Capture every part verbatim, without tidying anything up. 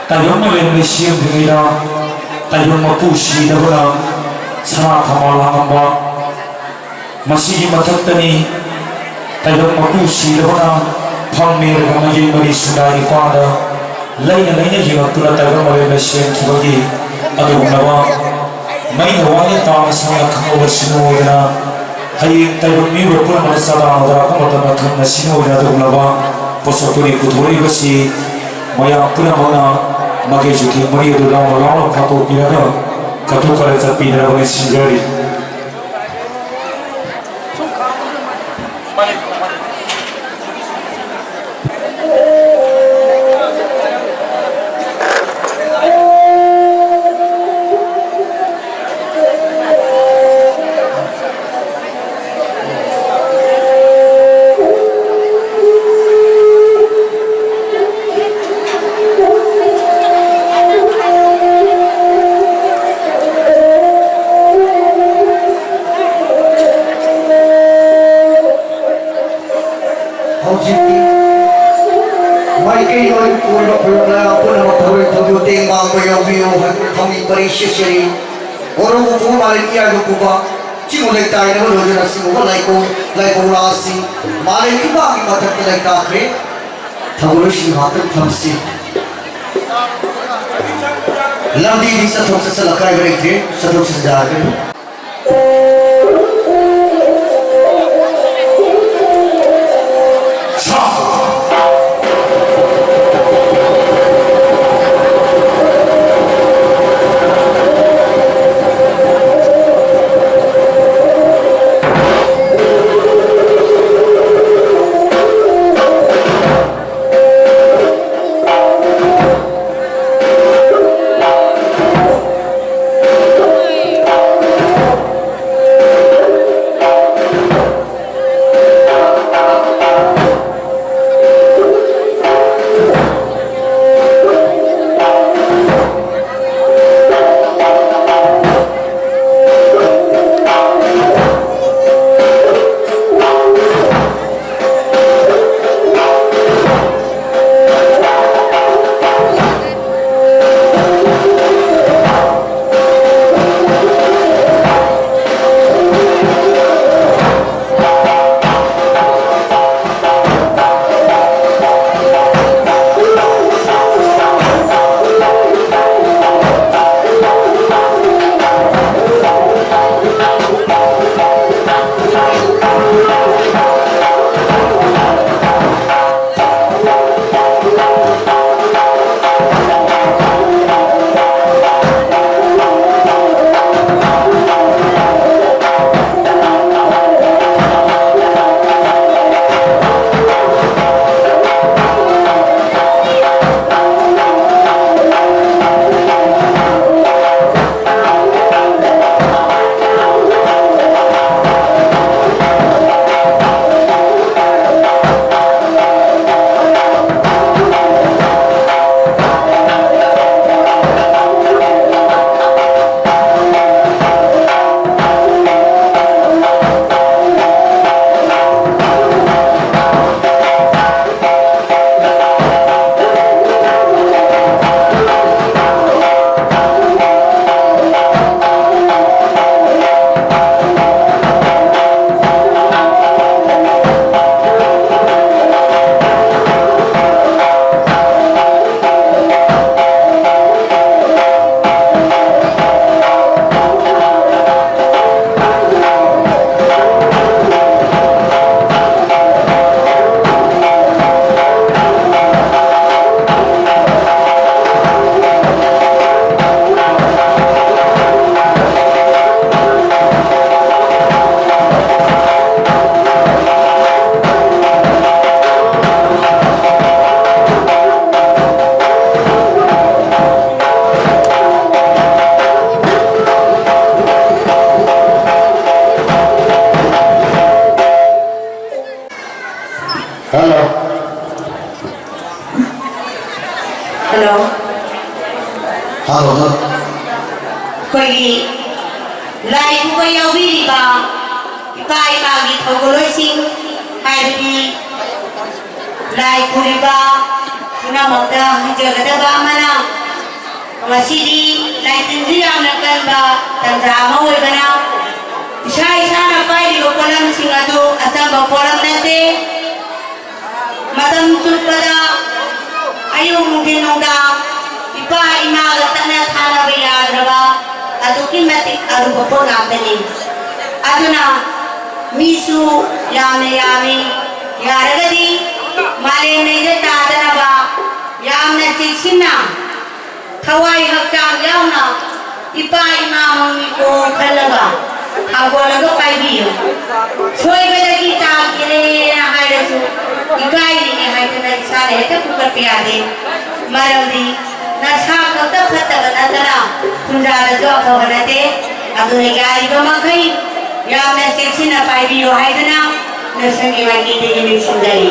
ꯇꯥꯏꯕꯪ ꯃꯥꯂꯦꯝ ꯂꯩꯁꯦꯝꯗ꯭ꯔꯤꯉꯩꯗ ꯇꯥꯏꯕꯪ ꯃꯄꯨ ꯁꯤꯗꯕꯅ ꯁꯅꯥ ꯊꯝꯕꯥꯜ ꯍꯥꯡꯉꯝꯕ꯫ ꯃꯁꯤꯒꯤ ꯃꯊꯛꯇꯅꯤ ꯇꯥꯏꯕꯪ ꯃꯄꯨ ꯁꯤꯗꯕꯅ ꯐꯝ ꯃꯦꯔꯒ ꯃꯌꯦꯛ ꯃꯔꯤ ꯁꯨꯡꯗꯥꯏ ꯅꯤꯄꯥꯟꯗ ꯂꯩꯅ ꯂꯩꯅ ꯍꯤꯡꯉꯛꯇꯨꯅ ꯇꯥꯏꯕꯪ ꯃꯥꯂꯦꯝ ꯂꯩꯁꯦꯝꯈꯤꯕꯒꯤ ꯑꯗꯨꯒꯨꯝꯂꯕ ꯃꯩꯅ ꯋꯥꯏꯅ ꯇꯥꯅ ꯁꯥꯅ ꯈꯪꯍꯧꯕ ꯁꯤꯡꯍꯧꯗꯅ ꯍꯌꯦꯡ ꯇꯥꯏꯕꯪ ꯃꯤꯑꯣꯏꯕ ꯄꯨꯝꯅꯃꯛꯅ ꯆꯥꯗꯥ ꯅꯧꯗꯥ ꯀꯨꯝꯕ ꯃꯇꯝꯗ ꯈꯪꯅ ꯁꯤꯡꯍꯧꯗꯅ ꯑꯗꯨꯒꯨꯝꯂꯕ ꯄꯣꯠꯁꯛꯇꯨꯅꯤ ꯄꯨꯊꯣꯔꯛꯏꯕꯁꯤ꯫ ꯃꯌꯥꯝ ꯄꯨꯝꯅꯃꯛꯅ ꯃꯥꯒꯤ ꯆꯨꯊꯦꯡ ꯃꯔꯤ ꯑꯗꯨ ꯂꯥꯎꯅ ꯂꯥꯎꯅ ꯐꯥꯠꯇꯣꯛꯄꯤꯔꯒ ꯀꯠꯊꯣꯛ ꯀꯔꯦ ꯆꯠꯄꯤꯅꯅꯕ ꯅꯤꯡꯁꯤꯡꯖꯔꯤ꯫ ꯍꯧꯖꯤꯛꯇꯤ ꯃꯥꯏꯀꯩ ꯂꯣꯏ ꯀꯣꯏꯕ ꯈꯣꯏꯔꯣꯛꯂ ꯄꯨꯝꯅꯃꯛ ꯊꯧꯔꯤ ꯊꯧꯗꯣꯛ ꯇꯦꯡ ꯃꯥꯡꯕ ꯌꯥꯎꯕꯤꯌꯨ ꯍꯥꯏꯗꯨꯅ ꯊꯧꯔꯤ ꯄꯔꯤ ꯁꯤꯠꯆꯔꯤ꯫ ꯃꯣꯔꯣꯛ ꯎꯐꯨ ꯃꯥꯂꯦꯝ ꯏꯌꯥꯏꯗ ꯄꯨꯕ ꯆꯤꯡ ꯂꯩꯇꯥꯏꯅꯕ ꯂꯣꯏꯗꯨꯅ ꯁꯤꯒꯨꯝꯕ ꯂꯥꯏꯀꯣꯡ ꯂꯥꯏꯀꯣꯡꯂꯥꯁꯤꯡ ꯃꯥꯂꯦꯝ ꯏꯄꯥꯛꯀꯤ ꯃꯊꯛꯇ ꯂꯩꯇꯥꯈ꯭ꯔꯦ꯫ ꯊꯧꯒꯜꯂꯣꯏꯁꯤꯡ ꯉꯥꯛꯇꯪ ꯊꯝꯁꯤ꯫ ꯂꯝꯕꯤꯗꯤ ꯆꯠꯊꯣꯛ ꯆꯠꯁꯤꯟ ꯑꯀꯥꯏꯕ ꯂꯩꯇ꯭ꯔꯦ, ꯆꯠꯊꯣꯛ ꯆꯠꯁꯤꯟ ꯌꯥꯔꯒꯅꯤ꯫ ꯍꯜꯂꯣ꯫ ꯑꯩꯈꯣꯏꯒꯤ ꯂꯥꯏ ꯄꯨꯕ ꯌꯥꯎꯕꯤꯔꯤꯕ ꯏꯄꯥ ꯏꯃꯥꯒꯤ ꯊꯧꯒꯜꯂꯣꯏꯁꯤꯡ, ꯍꯥꯏꯕꯗꯤ ꯂꯥꯏ ꯄꯨꯔꯤꯕ ꯄꯨꯝꯅꯃꯛꯇ ꯍꯥꯏꯖꯒꯗꯕ ꯑꯃꯅ, ꯉꯁꯤꯗꯤ ꯂꯥꯏꯇꯤꯟꯁꯨ ꯌꯥꯝꯅ ꯀꯟꯕ ꯇꯟꯖꯥ ꯑꯃ ꯑꯣꯏꯕꯅ, ꯏꯁꯥ ꯏꯁꯥꯅ ꯄꯥꯏꯔꯤꯕ ꯄꯣꯠꯂꯝꯁꯤꯡ ꯑꯗꯨ ꯑꯆꯝꯕ ꯄꯣꯠꯂꯝ ꯅꯠꯇꯦ꯫ ꯃꯇꯝ ꯆꯨꯞꯄꯗ ꯑꯌꯨꯛ ꯅꯨꯡꯊꯤꯟ ꯅꯨꯡꯗꯥꯡ ꯏꯄꯥ ꯏꯃꯥꯒ ꯇꯠꯅ ꯊꯥꯅꯕ ꯌꯥꯗ꯭ꯔꯕ ꯑꯗꯨꯛꯀꯤ ꯃꯇꯤꯛ ꯑꯔꯨꯕ ꯄꯣꯠ ꯉꯥꯛꯇꯅꯤ꯫ ꯑꯗꯨꯅ ꯃꯤꯁꯨ ꯌꯥꯝꯅ ꯌꯥꯝꯃꯤ꯫ ꯌꯥꯔꯒꯗꯤ ꯃꯥꯂꯦꯝ ꯂꯩꯗ ꯇꯥꯗꯅꯕ ꯌꯥꯝꯅ ꯆꯦꯛꯁꯤꯟꯅ ꯊꯋꯥꯏ ꯍꯛꯆꯥꯡ ꯌꯥꯎꯅ ꯏꯄꯥ ꯏꯃꯥ ꯃꯃꯤꯀꯣ ꯈꯜꯂꯒ ꯊꯥꯡꯒꯣꯜꯂꯒ ꯄꯥꯏꯕꯤꯌꯨ꯫ ꯁꯣꯏꯕꯗꯒꯤ ꯇꯥꯈꯤꯔꯦꯅ ꯍꯥꯏꯔꯁꯨ ꯏꯀꯥꯏꯔꯤꯅꯦ ꯍꯥꯏꯗꯅ ꯏꯁꯥꯅ ꯍꯦꯛꯇ ꯐꯨꯒꯠꯄ ꯌꯥꯗꯦ꯫ ꯃꯔꯝꯗꯤ ꯅꯁꯥ ꯈꯛꯇ ꯐꯠꯇꯕ ꯅꯠꯇꯅ ꯈꯨꯟꯖꯥꯗꯁꯨ ꯑꯐꯕ ꯅꯠꯇꯦ꯫ ꯑꯗꯨꯅ ꯌꯥꯔꯤꯕ ꯃꯈꯩ ꯌꯥꯝꯅ ꯆꯦꯛꯁꯤꯟꯅ ꯄꯥꯏꯕꯤꯌꯨ ꯍꯥꯏꯗꯨꯅ ꯅꯁꯪꯒꯤ ꯃꯥꯏꯀꯩꯗꯒꯤ ꯅꯤꯡꯁꯤꯡꯖꯔꯤ꯫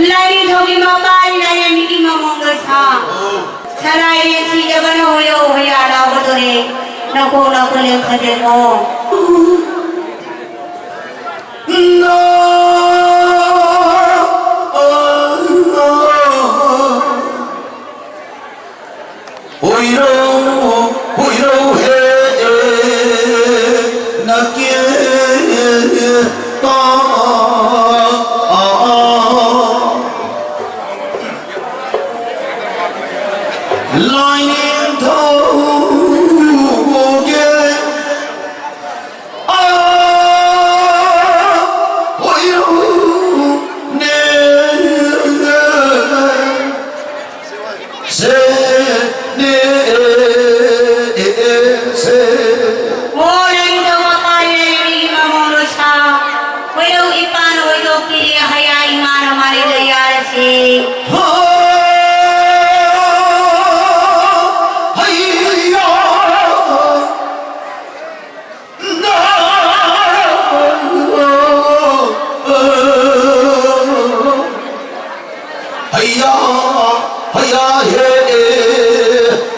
ꯂꯥꯏꯅꯤꯡꯊꯧꯒꯤ ꯃꯄꯥꯅꯤ ꯂꯥꯏꯔꯦꯝꯕꯤꯒꯤ ꯃꯃꯣꯟ ꯂꯣꯏꯁꯥ꯫ ꯁꯂꯥꯏꯔꯦꯟ ꯁꯤꯗꯕꯅ ꯍꯣꯌꯧ ꯍꯣꯌꯥ ꯂꯥꯎꯒꯗꯣꯔꯦ꯫ ꯅꯀꯣꯛ ꯅꯀꯣꯂꯦꯝ ꯈꯗꯦꯟꯉꯣ꯫ ꯍꯨꯏꯔꯧ, ꯍꯨꯏꯔꯧ ꯍꯦ, ꯅꯀꯤꯟ ꯇꯥ꯫ ꯂꯥꯏꯅꯤꯡꯊꯧꯒꯤ ꯃꯣꯔꯦꯡꯗ ꯃꯄꯥꯟ ꯂꯩꯔꯤ ꯃꯃꯣꯟ ꯂꯣꯏꯁꯥ, ꯈꯣꯏꯔꯧ ꯏꯄꯥꯅ ꯑꯣꯏꯗꯣꯛꯄꯤꯔꯦ, ꯍꯌꯥ ꯏꯃꯥꯅ ꯃꯥꯂꯦꯝꯗ ꯌꯥꯔꯁꯤ꯫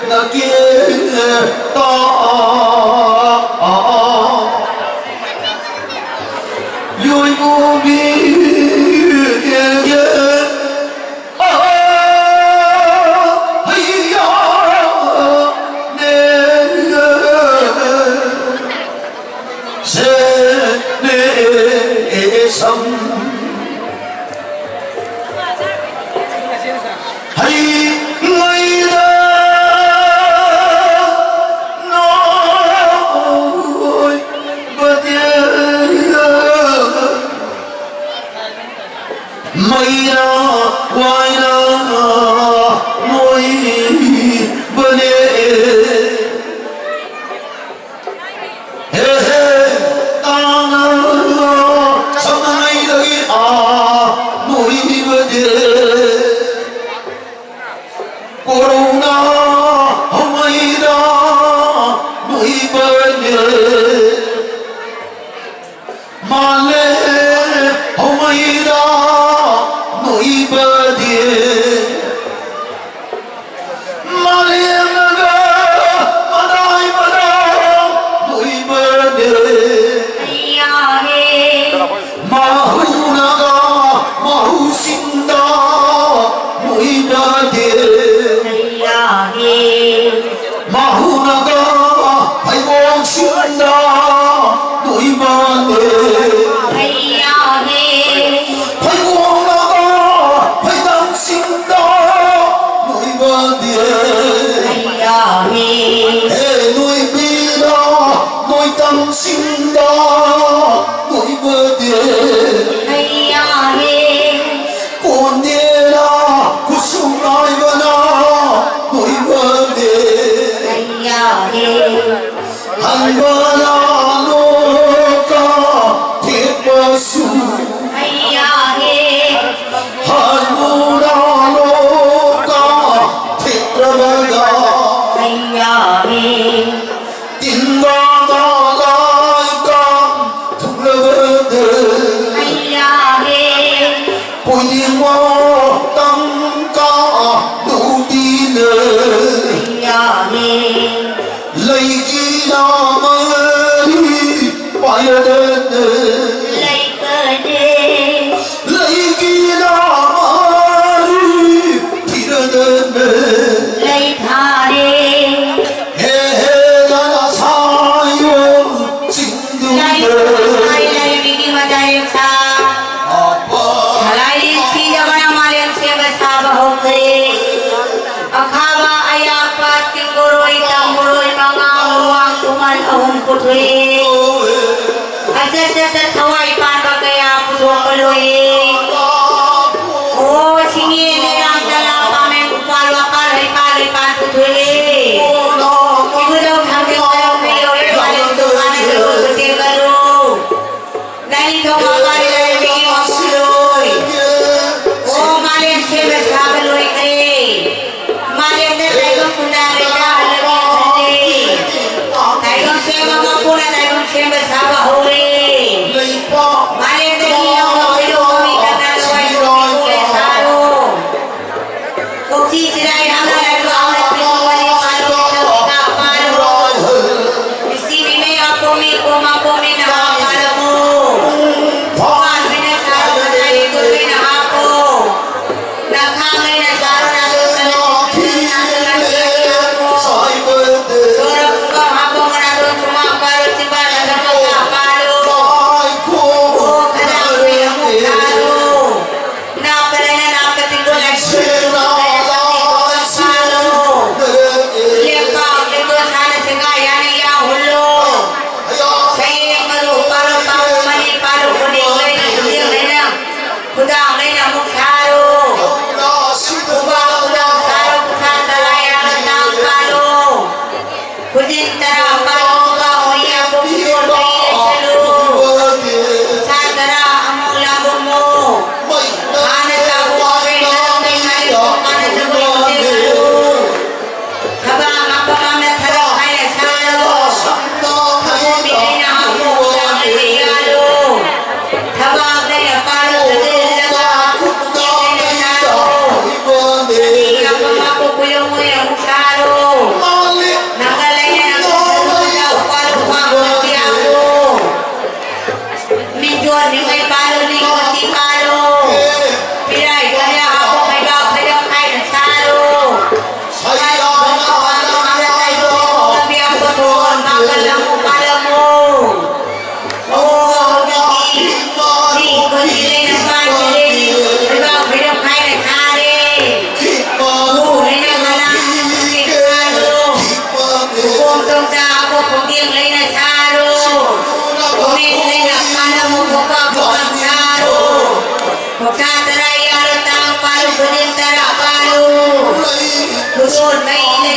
ꯅꯀꯦ ꯇꯥ ꯌꯣꯏꯕꯨꯕꯤ ꯍꯩꯌꯥ ꯅꯦ ꯁꯦ ꯅꯦ ꯁꯝ ꯍꯩꯉꯩꯗ ꯅꯣꯏꯕꯗꯤ ꯃꯩꯔꯥ ꯋꯥꯏꯔꯥ ꯅꯣꯏꯕꯅꯦ꯫ ꯍꯦ ꯍꯦ ꯇꯥꯅ ꯁꯃꯥꯏꯗꯒꯤ ꯑꯥ ꯅꯣꯏꯕꯗꯤ ꯀꯣꯔꯧꯅ ꯍꯧꯃꯩꯗ ꯅꯣꯏꯕꯅꯦ꯫ ꯃꯥꯂꯦ ꯍꯧꯃꯩꯗ ꯅꯣꯏꯕꯗꯤ ꯃꯥꯂꯦꯝꯅꯒ ꯃꯗꯥꯏ ꯃꯗꯥꯏ ꯅꯣꯏꯕꯅꯦ꯫ ꯃꯍꯨꯅꯒ ꯃꯍꯨꯁꯤꯡꯗ ꯅꯣꯏꯕꯗꯤ ꯃꯍꯨꯅꯒ ꯐꯩꯕꯣꯛꯁꯤꯡꯗ ꯅꯣꯏꯕꯅꯦ꯫ ꯐꯩꯕꯣꯛꯅꯒ ꯐꯩꯇꯪꯁꯤꯡꯗ ꯅꯣꯏꯕꯗꯤ ꯍꯦ ꯅꯣꯏꯕꯤꯗ ꯅꯣꯏꯇꯪꯁꯤꯡꯗ ꯅꯣꯏꯕꯗꯤ ꯀꯣꯟꯗꯦꯅ ꯈꯨꯠꯁꯨ ꯅꯥꯏꯕꯅ ꯅꯣꯏꯕꯗꯤ ꯍꯟꯕꯅ ꯂꯣꯛꯀ ꯊꯦꯛꯄꯁꯨ ꯍꯟꯕꯅ ꯂꯣꯛꯀ ꯊꯦꯛꯇ꯭ꯔꯕꯗ ꯇꯤꯟꯒꯥꯗ ꯂꯥꯏꯀ ꯊꯨꯡꯂꯕꯗ ꯄꯨꯅꯤꯡꯃꯣ ꯇꯪꯀ ꯂꯨꯗꯤꯅ ꯄꯨꯊꯣꯛꯏ꯫ ꯑꯆꯠ ꯆꯠꯇ ꯊꯋꯥꯏ ꯄꯥꯟꯕ ꯀꯌꯥ ꯄꯨꯊꯣꯛꯄ ꯂꯣꯏꯌꯦ꯫ ꯑꯣ ꯁꯤꯡꯉꯦ ꯂꯩꯔꯥꯡ ꯇꯂꯥ ꯄꯥꯃꯦꯟ ꯎꯄꯥꯜ ꯋꯥꯄꯥꯜ ꯍꯩꯄꯥꯜ ꯂꯩꯄꯥꯜ ꯄꯨꯊꯣꯛꯏ꯫ ꯏꯕꯨꯙꯧ ꯊꯥꯡꯖꯤꯡ ꯃꯔꯨ ꯃꯌꯧꯔꯦ ꯃꯥꯂꯦꯝ ꯆꯨꯝꯕꯥꯅ ꯂꯨꯔꯨ ꯇꯦꯛꯀꯜꯂꯨ꯫ ꯂꯥꯏꯅꯤꯡꯊꯧ ꯃꯄꯥꯜ ꯂꯥꯏꯔꯦꯝꯕꯤꯒꯤ ꯃꯄꯨꯔꯣꯏ꯫ ꯑꯣ ꯃꯥꯂꯦꯝ ꯁꯦꯝꯕ ꯁꯥꯕ ꯂꯣꯏꯈ꯭ꯔꯦ꯫ ꯃꯥꯂꯦꯝꯗ ꯇꯥꯏꯕꯪ ꯈꯨꯟꯗꯥ ꯂꯩꯇꯥ ꯍꯜꯂꯒꯦ ꯈꯜꯂꯦ꯫ ꯇꯥꯏꯕꯪ ꯁꯦꯝꯕ ꯃꯄꯨꯅ ꯇꯥꯏꯕꯪ ꯁꯦꯝꯕ ꯁꯥꯕ ꯍꯧꯔꯦ꯫ ꯃꯥꯂꯦꯝꯗꯒꯤ ꯌꯥꯎꯕ ꯈꯣꯏꯗꯧ ꯃꯃꯤ ꯇꯥꯅ ꯂꯋꯥꯏ ꯂꯨꯝꯃꯤ ꯀꯣꯛꯂꯦ ꯁꯥꯔꯣ꯫ ꯀꯣꯛꯆꯤ ꯆꯤꯔꯥꯏ ꯍꯥꯞꯅ ꯂꯥꯏꯕꯛ ꯑꯃ ꯄꯤꯊꯣꯛꯄꯅꯤ ꯄꯥꯜꯂꯣ ꯏꯊꯛ ꯏꯊꯛ ꯄꯥꯜꯂꯣ꯫ ꯃꯤꯁꯤ ꯃꯤꯃꯩ ꯑꯄꯣꯝꯃꯤ ꯀꯣꯝ ꯑꯄꯣꯝꯃꯤ ꯅꯍꯥ ꯄꯥꯜꯂꯕꯣ꯫ ꯈꯣꯡꯕꯥꯟ ꯍꯣꯏꯅ ꯁꯥꯔꯣ ꯃꯇꯥꯏ ꯂꯩꯀꯣꯜ ꯍꯣꯏꯅ ꯍꯥꯞꯄꯣ꯫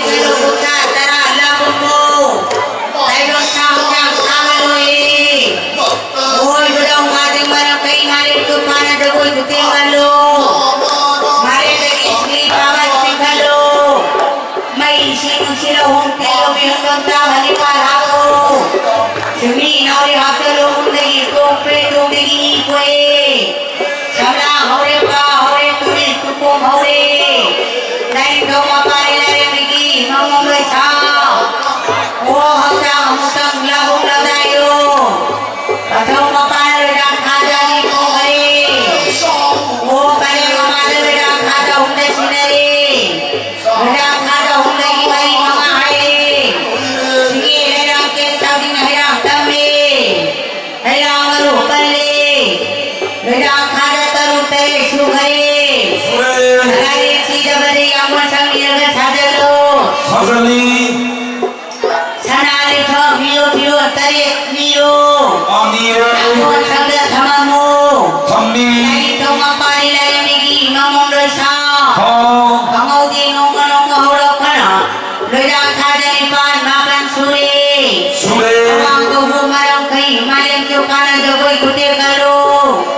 ꯆꯠꯂꯨ ꯀꯨꯟꯊ꯭ꯔꯥ ꯇꯔꯥ ꯂꯥꯛꯄꯃꯣ꯫ ꯇꯥꯏꯕꯪ ꯁꯥ ꯍꯛꯆꯥꯡ ꯁꯥꯡꯍꯜꯂꯣꯌꯦ꯫ ꯑꯣꯏꯕꯗꯧ ꯃꯥꯗꯤꯡ ꯃꯔꯝ ꯀꯩ ꯃꯥꯂꯦꯝ ꯆꯨꯞꯄꯥꯅ ꯖꯒꯣꯏ ꯈꯨꯊꯦꯡꯍꯜꯂꯣ꯫ ꯃꯥꯂꯦꯝꯗꯒꯤ ꯁꯤꯂꯤ ꯄꯥꯕ ꯆꯤꯡꯈꯠꯂꯣ꯫ ꯃꯩ ꯏꯁꯤꯡ ꯅꯨꯡꯁꯤꯠ ꯑꯍꯨꯝ ꯄꯤꯌꯣ ꯃꯤꯍꯨꯟ ꯂꯣꯟ ꯆꯥꯕ ꯅꯤꯄꯥꯜ ꯍꯥꯞꯄꯣ꯫ ꯁꯤꯡꯃꯤ ꯏꯅꯥꯎꯔꯤ ꯍꯥꯞꯆꯜꯂꯣ ꯀꯨꯝꯗꯒꯤ ꯇꯣꯡ ꯄ꯭ꯔꯦ ꯇꯣꯡꯗꯒꯤ ꯏ ꯄꯣꯛꯑꯦ꯫ ꯁꯝꯂꯥꯡ ꯍꯧꯔꯦ ꯄꯥ ꯍꯧꯔꯦ ꯇꯨꯔꯤ ꯇꯨꯀꯣꯝ ꯍꯧꯔꯦ꯫ ꯂꯥꯏꯅꯤꯡꯊꯧ ꯃꯄꯥꯅꯤ ꯂꯥꯏꯔꯦꯝꯕꯤꯒꯤ ꯃꯉꯣꯝ ꯂꯣꯏꯁꯥ꯫ ꯑꯣ ꯍꯛꯆꯥꯡ ꯑꯃꯨꯛꯇꯪ ꯂꯥꯕꯨꯛ ꯂꯥꯗꯥꯏꯌꯣ꯫ ꯄꯥꯊꯧ ꯃꯄꯥꯅ ꯂꯣꯏꯔꯥꯡ ꯊꯥꯗ ꯑꯅꯤ ꯄꯣꯛꯈ꯭ꯔꯦ꯫ ꯑꯣ ꯄꯔꯦꯡ ꯃꯃꯥꯗ ꯂꯣꯏꯔꯥꯡ ꯊꯥꯗ ꯑꯍꯨꯝꯗ ꯁꯤꯟꯅꯔꯦ꯫ ꯂꯣꯏꯔꯥꯡ ꯊꯥꯗ ꯑꯍꯨꯝꯗꯒꯤ ꯃꯔꯤ ꯃꯉꯥ ꯍꯥꯏꯔꯦ꯫ ꯁꯤꯒꯤ ꯂꯩꯔꯥꯡ ꯀꯦꯟ ꯇꯥꯕꯤꯅ ꯍꯩꯔꯥꯡ ꯇꯝꯃꯦ꯫ ꯍꯩꯔꯥꯡ ꯃꯔꯨ ꯄꯜꯂꯦ꯫ ꯂꯣꯏꯔꯥꯡ ꯊꯥꯗ ꯇꯔꯨꯛ ꯇꯔꯦꯠ ꯁꯨꯈ꯭ꯔꯦ꯫ ꯁꯨꯔꯦ꯫ ꯁꯅꯥꯔꯦꯟ ꯁꯤꯗꯕꯗ ꯌꯥꯝꯕꯨꯟ ꯁꯪꯕꯤꯔꯒ ꯁꯥꯖꯜꯂꯣ꯫ ꯁꯥꯖꯜꯂꯤ꯫ ꯁꯅꯥ ꯂꯤꯛꯊꯣꯛ ꯃꯤꯌꯣ ꯐꯤꯔꯣꯜ ꯇꯔꯦꯠ ꯅꯤꯌꯣ꯫ ꯑꯥ, ꯅꯤꯔꯦ꯫ ꯌꯥꯝꯕꯨꯟ ꯁꯪꯗ ꯊꯝꯃꯝꯃꯣ꯫ ꯊꯝꯃꯤ꯫ ꯂꯥꯏꯅꯤꯡꯊꯧ ꯃꯄꯥꯅꯤ ꯂꯥꯏꯔꯦꯝꯕꯤꯒꯤ ꯃꯃꯣꯝ ꯂꯣꯏꯁꯥ꯫ ꯍꯥꯎ꯫ ꯈꯪꯍꯧꯗꯦ ꯅꯣꯡꯃ ꯅꯣꯡꯃ ꯍꯧꯔꯛꯄꯅ꯫ ꯂꯣꯏꯔꯥꯡ ꯊꯥꯗ ꯅꯤꯄꯥꯟ ꯃꯥꯄꯟ ꯁꯨꯔꯦ꯫ ꯁꯨꯔꯦ꯫ ꯑꯋꯥꯡ ꯀꯧꯕ꯭ꯔꯨ ꯃꯔꯝ ꯀꯩ ꯃꯥꯂꯦꯝ ꯆꯨꯞꯄꯥꯅ ꯖꯒꯣꯏ ꯈꯨꯊꯦꯛ ꯀꯜꯂꯨ꯫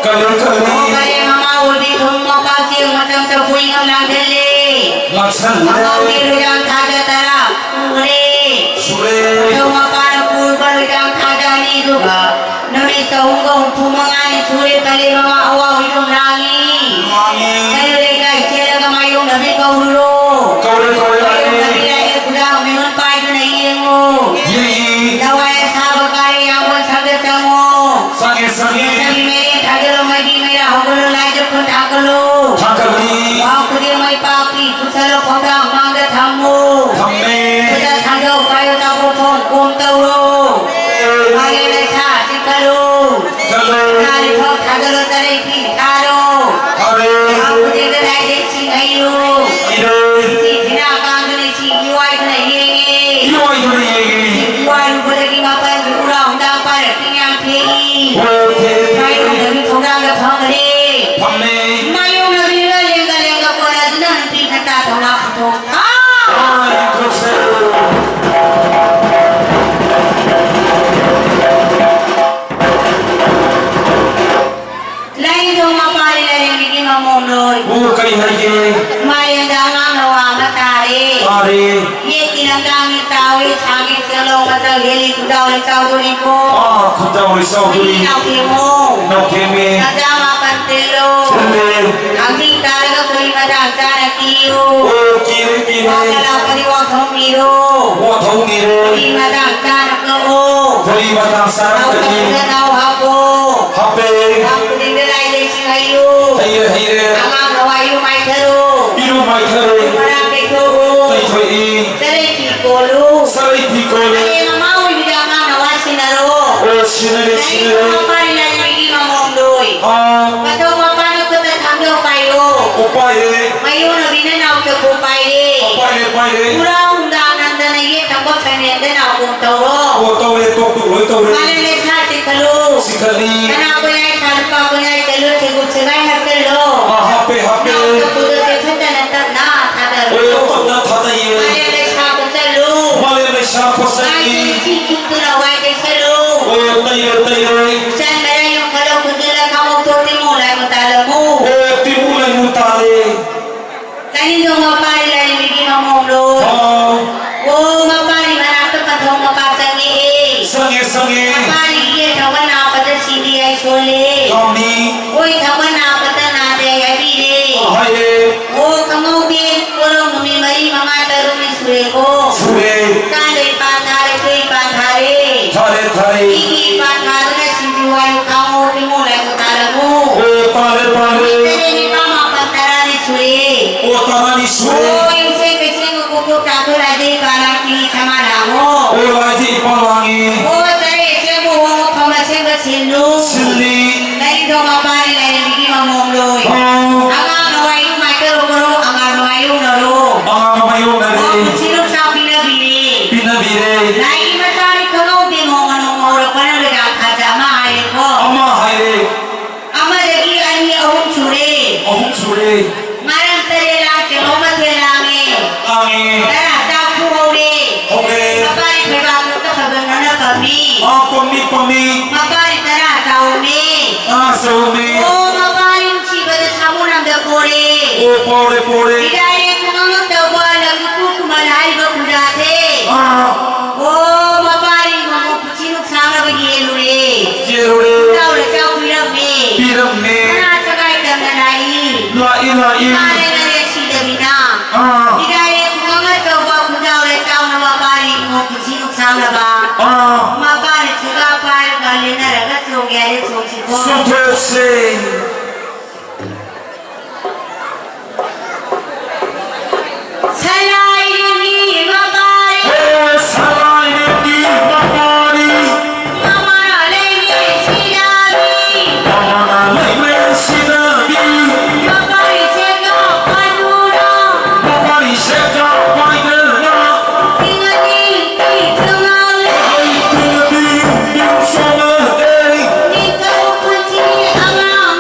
ꯀꯜꯂꯨ, ꯀꯜꯂꯨ꯫ ꯀꯔꯦ ꯃꯃꯥ ꯑꯣꯏꯕꯤ ꯊꯨꯝ ꯃꯄꯥꯛ ꯆꯦꯡ ꯃꯆꯪ ꯆꯐꯨ ꯏꯉꯝ ꯂꯥꯡꯁꯤꯜꯂꯦ꯫ ꯂꯥꯡꯁꯤꯜꯂꯦ꯫ ꯑꯉꯥꯡꯒꯤ ꯂꯣꯏꯔꯥꯡ ꯊꯥꯗ ꯇꯔꯥ ꯁꯨꯔꯦ꯫ ꯁꯨꯔꯦ꯫ ꯃꯊꯧ ꯃꯄꯥꯅ ꯄꯨꯔꯕ ꯂꯣꯏꯔꯥꯡ ꯊꯥꯗ ꯑꯅꯤꯗꯨꯒ ꯅꯨꯃꯤꯠ ꯆꯍꯨꯝꯒ ꯍꯨꯝꯐꯨ ꯃꯉꯥꯅꯤ ꯁꯨꯔꯦ ꯀꯂꯦ ꯃꯃꯥ ꯑꯋꯥ ꯍꯨꯏꯗꯨꯝ ꯂꯥꯡꯉꯤ꯫ ꯃꯥꯅꯤ꯫ ꯀꯩꯔꯣꯜ ꯂꯩꯀꯥꯏ ꯆꯦꯜꯂꯒ ꯃꯥꯌꯣꯛꯅꯕꯤ ꯀꯧꯔꯨꯔꯣ꯫ ꯀꯧꯔꯦ, ꯀꯧꯔꯦ, ꯂꯥꯛꯑꯦ꯫ ꯃꯥꯌꯣꯛꯅꯕꯤ ꯂꯥꯛꯑꯦ, ꯈꯨꯗꯥꯡ ꯃꯤꯍꯨꯟ ꯄꯥꯏꯗꯨꯅ ꯌꯦꯡꯉꯨ꯫ ꯌꯦꯡꯉꯤ꯫ ꯂꯋꯥꯏ ꯑꯁꯥꯕ ꯀꯥꯔꯦ, ꯌꯥꯝꯕꯨꯟ ꯁꯪꯗ ꯆꯪꯉꯣ꯫ ꯆꯪꯉꯦ, ꯆꯪꯉꯦ꯫ ꯂꯩꯁꯥꯕꯤ ꯃꯩꯔꯦꯟ ꯊꯥꯒꯠꯂꯣ, ꯃꯥꯏꯕꯤ ꯃꯩꯔꯥ ꯍꯧꯒꯠꯂꯣ, ꯂꯥꯏ ꯖꯄꯨꯟ ꯊꯥꯒꯠꯂꯣ꯫ ꯊꯥꯒꯠꯂꯤ꯫ ꯋꯥ ꯈꯨꯗꯤꯡ ꯃꯩ ꯄꯥꯛꯄꯤ, ꯄꯨꯁꯜꯂꯣ ꯈꯣꯡꯊꯥꯡ ꯃꯥꯡꯗ ꯊꯝꯃꯨ꯫ ꯌꯦꯠꯀꯤ ꯂꯝꯗꯥꯡꯅꯤ ꯆꯥꯎꯏ, ꯁꯥꯡꯉꯤ ꯆꯦꯜꯂꯣ, ꯃꯆꯜ ꯍꯦꯜꯂꯤ ꯈꯨꯟꯖꯥꯎ ꯂꯩꯆꯥꯎꯗꯨꯅꯤꯀꯣ꯫ ꯑꯥ, ꯈꯨꯟꯖꯥꯎ ꯂꯩꯆꯥꯎꯗꯨꯅꯤ꯫ ꯃꯤ ꯅꯥꯎꯊꯦꯝꯃꯣ꯫ ꯅꯥꯎꯊꯦꯝꯃꯤ꯫ ꯅꯆꯥ ꯃꯥꯄꯟ ꯆꯦꯜꯂꯣ꯫ ꯆꯦꯜꯂꯦ꯫ ꯊꯥꯡꯖꯤꯡ ꯇꯥꯔꯒ ꯈꯣꯏꯔꯤ ꯃꯇꯥꯡ ꯆꯥꯅ ꯀꯤꯌꯨ꯫ ꯑꯣ, ꯀꯤꯔꯦ, ꯀꯤꯔꯦ꯫ ꯋꯥ ꯀꯂꯥ ꯄꯔꯤ ꯋꯥꯊꯧ ꯃꯤꯔꯣ꯫ ꯋꯥꯊꯧ ꯃꯤꯔꯣ꯫ ꯈꯣꯏꯔꯤ ꯃꯇꯥꯡ ꯆꯥꯅ ꯀꯛꯑꯣ꯫ ꯈꯣꯏꯔꯤ ꯃꯇꯥꯡ ꯆꯥꯅ ꯊꯥꯎ ꯀꯛꯏ꯫ ꯀꯞꯄꯗ ꯊꯥꯎ ꯍꯥꯞꯄꯣ꯫ ꯍꯥꯞꯄꯦ꯫ ꯊꯥꯎ ꯈꯨꯗꯤꯡꯗ ꯂꯥꯏ ꯂꯩꯁꯤꯡ ꯍꯩꯌꯨ꯫ ꯍꯩꯔꯦ, ꯍꯩꯔꯦ꯫ ꯑꯉꯥꯡ ꯅꯋꯥꯏ ꯏꯔꯨ ꯃꯥꯏꯊꯔꯣ꯫ ꯏꯔꯨ ꯃꯥꯏꯊꯔꯣ꯫ ꯃꯔꯥꯡ ꯇꯩꯊꯣꯛꯎ꯫ ꯇꯩꯊꯣꯛꯏ꯫ ꯆꯔꯩ ꯐꯤ ꯀꯣꯜꯂꯨ꯫ ꯆꯔꯩ ꯐꯤ ꯀꯣꯜꯂꯨ꯫ ꯍꯌꯦꯡ ꯃꯃꯥ ꯑꯣꯏꯕꯤꯗ ꯑꯉꯥꯡ ꯅꯋꯥ ꯁꯤꯟꯅꯔꯣ꯫ ꯑꯣ, ꯁꯤꯟꯅꯔꯦ, ꯂꯥꯏꯔꯤꯛ ꯁꯤꯟꯅꯔꯦ꯫ ꯃꯄꯥꯔꯤ ꯂꯥꯏꯔꯦꯝꯕꯤꯒꯤ ꯃꯃꯣꯝ ꯂꯣꯏ꯫ ꯑꯥ꯫ ꯃꯊꯧ ꯃꯄꯥꯅ ꯈꯨꯠꯇ ꯊꯥꯡꯖꯧ ꯄꯥꯏꯔꯣ꯫ ꯑꯣ, ꯄꯥꯏꯔꯦ꯫ ꯃꯌꯨꯝꯅꯕꯤꯅ ꯅꯥꯎꯆꯐꯨ ꯄꯥꯏꯔꯦ꯫ ꯑꯣ, ꯄꯥꯏꯔꯦ, ꯄꯥꯏꯔꯦ꯫ ꯄꯨꯔꯥ ꯍꯨꯝꯗꯥ ꯅꯟꯗꯅ ꯌꯦꯠ ꯊꯪꯕ ꯐꯥꯏꯅꯦꯜꯗ ꯅꯥꯎꯀꯣꯡ ꯇꯧꯔꯣ꯫ ꯑꯣ, ꯇꯧꯔꯦ, ꯇꯣꯛ ꯇꯣꯛ ꯂꯣꯏ ꯇꯧꯔꯦ꯫ ꯃꯥꯂꯦꯝ ꯂꯩꯁꯥ ꯆꯤꯡꯈꯠꯂꯨ꯫ ꯆꯤꯡꯈꯠꯂꯤ꯫ ꯁꯅꯥ ꯀꯣꯌꯥꯏ ꯊꯥ ꯂꯨꯄꯥ ꯀꯣꯌꯥꯏ ꯆꯠꯂꯨ ꯊꯦꯡꯒꯨꯞ ꯁꯦꯒꯥꯏ ꯍꯥꯞꯆꯜꯂꯣ꯫ ꯑꯥ, ꯍꯥꯞꯄꯦ, ꯍꯥꯞꯄꯦ꯫ ꯅꯥꯎꯆꯐꯨꯗ ꯆꯦꯛꯁꯤꯟꯗꯅ ꯇꯞꯅ ꯊꯥꯗꯔꯣ꯫ ꯑꯣ, ꯇꯞꯅ ꯊꯥꯗꯩꯌꯦ꯫ ꯃꯥꯂꯦꯝ ꯂꯩꯁꯥ ꯀꯣꯠꯆꯜꯂꯨ꯫ ꯃꯥꯂꯦꯝ ꯂꯩꯁꯥ ꯀꯣꯠꯆꯜꯂꯤ꯫ ꯃꯥꯏ ꯏꯁꯤꯡ ꯆꯨꯞꯇꯨꯅ ꯋꯥꯏ ꯇꯩꯁꯜꯂꯨ꯫ ꯑꯣ, ꯇꯩꯔꯦ, ꯇꯩꯔꯦ꯫ ꯏꯆꯟ ꯃꯔꯥꯏ ꯌꯨꯝ ꯈꯜꯂꯣ ꯈꯨꯟꯖꯤꯜꯂ ꯈꯥꯡꯉꯧ ꯊꯣꯛꯇꯤ ꯃꯣꯡ ꯂꯥꯏ ꯃꯨꯇꯥꯜꯂꯝꯃꯨ꯫ ꯑꯣ, ꯇꯤꯃꯨ ꯂꯩꯃꯨ ꯇꯥꯜꯂꯦ꯫ ꯂꯥꯏꯅꯤꯡꯊꯧ ꯃꯄꯥꯔꯤ ꯂꯥꯏꯔꯦꯝꯕꯤꯒꯤ ꯃꯃꯣꯝꯂꯣ꯫ ꯑꯥ꯫ ꯑꯣ, ꯃꯄꯥꯔꯤ ꯃꯅꯥꯛꯇ ꯄꯟꯊꯧ ꯃꯄꯥ ꯆꯪꯉꯛꯑꯦ꯫ ꯆꯪꯉꯦ, ꯆꯪꯉꯦ꯫ ꯃꯄꯥꯔꯤꯒꯤ ꯌꯦꯠ ꯊꯪꯕ ꯅꯥꯄꯗ ꯁꯤꯗꯦ ꯍꯥꯏ ꯁꯣꯜꯂꯦ꯫ ꯀꯥꯝꯃꯤ꯫ ꯑꯣꯏ ꯊꯪꯕ ꯅꯥꯄꯗ ꯅꯥꯗꯦ ꯍꯥꯏ ꯍꯥꯏꯕꯤꯔꯦ꯫ ꯑꯥ, ꯍꯥꯏꯔꯦ꯫ ꯑꯣ, ꯈꯪꯍꯧꯗꯦ꯫ ꯄꯣꯔꯧ ꯅꯨꯃꯤꯠ ꯃꯔꯤ ꯃꯉꯥ ꯇꯔꯨꯛꯅꯤ ꯁꯨꯔꯦꯀꯣ꯫ ꯁꯨꯔꯦ꯫ ꯆꯥꯗꯩ ꯄꯥꯟ ꯊꯥꯔꯦ, ꯆꯨꯏ ꯄꯥꯟ ꯊꯥꯔꯦ꯫ ꯊꯥꯔꯦ, ꯊꯥꯔꯦ꯫ ꯃꯤꯒꯤ ꯄꯥꯟ ꯊꯥꯗꯨꯅ ꯁꯤꯡꯖꯨ ꯋꯥꯔꯨ ꯈꯥꯡꯉꯣ, ꯏꯃꯨꯡ ꯂꯥꯏꯕꯛ ꯇꯥꯜꯂꯝꯃꯨ꯫ ꯑꯣ, ꯄꯥꯜꯂꯦ, ꯄꯥꯜꯂꯦ꯫ ꯅꯨꯃꯤꯠ ꯇꯔꯦꯠ ꯅꯤꯄꯥꯜ ꯃꯥꯄꯜ ꯇꯔꯥꯅꯤ ꯁꯨꯔꯦ꯫ ꯑꯣ, ꯇꯔꯥꯅꯤ ꯁꯨꯔꯦ꯫ ꯑꯣ, ꯌꯨꯝꯁꯦ ꯀꯩꯁꯦꯡ ꯃꯀꯣꯛ ꯊꯣꯛ ꯆꯥꯊꯣꯛ ꯂꯥꯏꯗꯩ ꯄꯥꯟ ꯂꯥꯡ ꯆꯤꯡꯉꯤ ꯁꯃꯥ ꯂꯥꯡꯉꯣ꯫ ꯑꯣ, ꯂꯥꯏꯗꯩ ꯄꯥꯟ ꯂꯥꯡꯉꯤ꯫ ꯑꯣ, ꯆꯔꯦ ꯑꯁꯦꯡꯕ ꯍꯣꯡꯉꯣ, ꯐꯝ ꯑꯁꯦꯡꯕ ꯁꯤꯜꯂꯨ꯫ ꯁꯤꯜꯂꯤ꯫ ꯂꯥꯏꯅꯤꯡꯊꯧ ꯃꯄꯥꯅꯤ ꯂꯥꯏꯔꯦꯝꯕꯤꯒꯤ ꯃꯃꯣꯝ ꯂꯣꯏ꯫ ꯑꯣ꯫ ꯑꯉꯥꯡ ꯅꯋꯥꯏ ꯏꯔꯨ ꯃꯥꯏꯊꯔꯣ ꯀꯣꯔꯧ, ꯑꯉꯥꯡ ꯅꯋꯥꯏ ꯌꯣꯛꯅꯔꯣ꯫ ꯑꯉꯥꯡ ꯅꯋꯥꯏ ꯌꯣꯛꯅꯔꯦ꯫ ꯑꯣ, ꯄꯨꯟꯁꯤ ꯅꯨꯡꯁꯥꯡ ꯄꯤꯅꯕꯤꯔꯦ꯫ ꯄꯤꯅꯕꯤꯔꯦ꯫ ꯂꯥꯏꯒꯤ ꯃꯆꯥꯅꯤ ꯈꯪꯍꯧꯗꯦ, ꯅꯣꯡꯃ ꯅꯣꯡꯃ ꯍꯧꯔꯛꯄꯅ ꯂꯣꯏꯗꯥꯡ ꯈꯥꯖ ꯑꯃ ꯍꯥꯏꯔꯦꯀꯣ꯫ ꯑꯃ ꯍꯥꯏꯔꯦ꯫ ꯑꯃꯗꯒꯤ ꯑꯅꯤ ꯑꯍꯨꯝ ꯁꯨꯔꯦ꯫ ꯑꯍꯨꯝ ꯁꯨꯔꯦ꯫ ꯉꯔꯥꯡ ꯇꯔꯦꯠ ꯂꯥꯡ ꯀꯩꯅꯣ ꯃꯊꯦꯜ ꯂꯥꯡꯉꯦ꯫ ꯂꯥꯡꯉꯦ꯫ ꯇꯔꯥ ꯆꯥꯛ ꯄꯨꯍꯧꯔꯦ꯫ ꯍꯧꯔꯦ꯫ ꯃꯄꯥꯅꯤ ꯐꯩꯕꯥꯛ ꯀꯛꯇ ꯐꯖꯅꯅ ꯄꯝꯃꯤ꯫ ꯑꯥ, ꯄꯝꯃꯤ, ꯄꯝꯃꯤ꯫ ꯃꯄꯥꯅꯤ ꯇꯔꯥ ꯆꯥꯎꯔꯝꯃꯤ꯫ ꯇꯔꯥ ꯆꯥꯎꯔꯝꯃꯤ꯫ ꯑꯣ, ꯃꯄꯥꯅꯤ ꯅꯨꯡꯁꯤꯕꯗ ꯁꯥꯃꯨ ꯂꯝꯗ ꯄꯣꯔꯦ꯫ ꯑꯣ, ꯄꯣꯔꯦ, ꯄꯣꯔꯦ꯫ ꯏꯔꯥꯏꯔꯦ ꯈꯨꯡꯒꯪ ꯇꯧꯕ ꯂꯧꯕꯨꯛ ꯈꯨꯃꯟ ꯍꯥꯏ Sing. Salai nini mapari. Hey, salai nini mapari. Mamana lei me sinabi. Mamana lei me sinabi. Mapari seka panura. Mapari seka panura. Tingani, tingani. Ai, tingani, tingani. Ni kau kunci alam.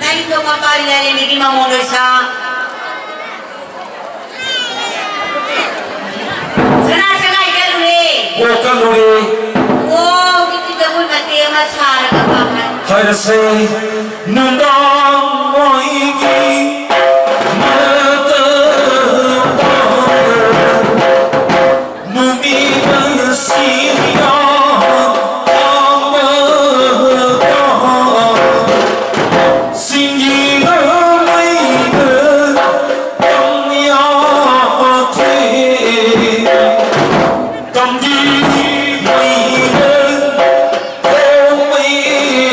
ꯅꯪ ꯊꯣꯛꯄ ꯄꯥꯔꯤ ꯂꯥꯏꯔꯦꯝꯕꯤꯒꯤ ꯃꯃꯣꯟ ꯂꯣꯏꯁꯥ꯫ ꯁꯅꯥ ꯁꯒꯥꯏ ꯀꯠꯂꯨꯔꯦ꯫ ꯑꯣ, ꯀꯠꯂꯨꯔꯦ꯫ ꯑꯣ, ꯍꯧꯖꯤꯛꯇꯤ ꯖꯒꯣꯏ ꯃꯇꯦꯛ ꯑꯃ ꯁꯥꯔꯒ ꯄꯥꯡꯒꯦ꯫ ꯍꯥꯏꯔꯁꯦ꯫ ꯅꯨꯡꯗꯥꯡ ꯋꯥꯏꯒꯤ ꯃꯇꯝꯗ ꯅꯨꯃꯤꯠ ꯑꯁꯤ ꯌꯥꯝꯕꯗ ꯁꯤꯡꯒꯤꯅ ꯃꯩꯗ ꯇꯝ ꯌꯥꯗꯦ꯫ ꯇꯝꯒꯤ ꯃꯩꯗ ꯇꯝꯃꯩꯅꯦ꯫